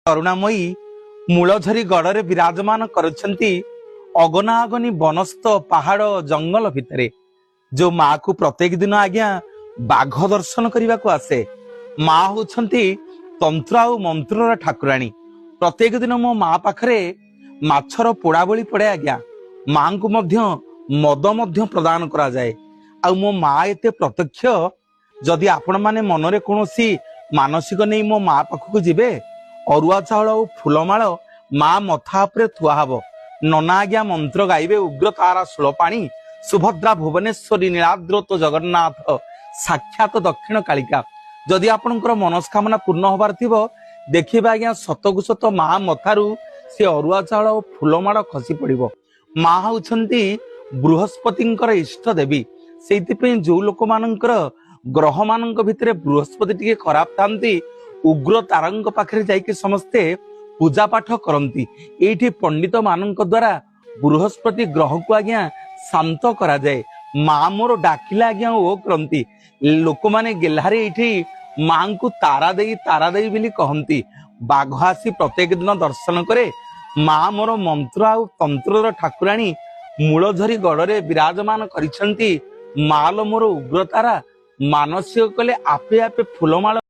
କରୁଣାମୟୀ ମୂଳଝରି ଗଡ଼ରେ ବିରାଜମାନ କରୁଛନ୍ତି ଅଗନାଅଗନି ବନସ୍ତ ପାହାଡ଼ ଜଙ୍ଗଲ ଭିତରେ। ଯୋଉ ମାକୁ ପ୍ରତ୍ୟେକ ଦିନ ଆଜ୍ଞା ବାଘ ଦର୍ଶନ କରିବାକୁ ଆସେ। ମା ହଉଛନ୍ତି ତନ୍ତ୍ର ଆଉ ମନ୍ତ୍ରର ଠାକୁରାଣୀ। ପ୍ରତ୍ୟେକ ଦିନ ମୋ ମା ପାଖରେ ମାଛର ପୋଡ଼ା ବଳି ପଡେ ଆଜ୍ଞା। ମାଙ୍କୁ ମଧ୍ୟ ମଦ ମଧ୍ୟ ପ୍ରଦାନ କରାଯାଏ। ଆଉ ମୋ ମା ଏତେ ପ୍ରତ୍ୟକ୍ଷ, ଯଦି ଆପଣମାନେ ମନରେ କୌଣସି ମାନସିକ ନେଇ ମୋ ମା ପାଖକୁ ଯିବେ, ଅରୁଆ ଚାଉଳ ଆଉ ଫୁଲମାଳ ମା ମଥା ଉପରେ ଥୁଆ ହବ। ନନା ଆଜ୍ଞା ମନ୍ତ୍ର ଗାଇବେ, ଉଗ୍ର ତାରା ଶୂଳପାଣି ସୁଭଦ୍ରା ଭୁବନେଶ୍ୱରୀ ନୀଳାଦ୍ରତ ଜଗନ୍ନାଥ ସାକ୍ଷାତ ଦକ୍ଷିଣ କାଳିକା। ଯଦି ଆପଣଙ୍କର ମନସ୍କାମନା ପୂର୍ଣ୍ଣ ହବାର ଥିବ, ଦେଖିବେ ଆଜ୍ଞା, ସତକୁ ସତ ମା ମଥାରୁ ସେ ଅରୁଆ ଚାଉଳ ଆଉ ଫୁଲମାଳ ଖସି ପଡିବ। ମା ହଉଛନ୍ତି ବୃହସ୍ପତିଙ୍କର ଇଷ୍ଟ ଦେବୀ। ସେଇଥିପାଇଁ ଯୋଉ ଲୋକମାନଙ୍କର ଗ୍ରହମାନଙ୍କ ଭିତରେ ବୃହସ୍ପତି ଟିକେ ଖରାପ ଥାନ୍ତି, ଉଗ୍ର ତାରାଙ୍କ ପାଖରେ ଯାଇକି ସମସ୍ତେ ପୂଜା ପାଠ କରନ୍ତି। ଏଇଠି ପଣ୍ଡିତ ମାନଙ୍କ ଦ୍ଵାରା ବୃହସ୍ପତି ଗ୍ରହକୁ ଆଜ୍ଞା ଶାନ୍ତ କରାଯାଏ। ମା ମୋର ଡାକିଲେ ଆଜ୍ଞା ଓ କରନ୍ତି। ଲୋକମାନେ ଗେହ୍ଲାରେ ଏଇଠି ମାଙ୍କୁ ତାରା ଦେଇ, ତାରା ଦେଇ ବୋଲି କହନ୍ତି। ବାଘ ଆସି ପ୍ରତ୍ୟେକ ଦିନ ଦର୍ଶନ କରେ। ମା ମୋର ମନ୍ତ୍ର ଆଉ ତନ୍ତ୍ରର ଠାକୁରାଣୀ ମୂଳଝରି ଗଡ଼ରେ ବିରାଜମାନ କରିଛନ୍ତି। ମାଲ ମୋର ଉଗ୍ରତାରା, ମାନସିକ କଲେ ଆପେ ଆପେ ଫୁଲମାଳ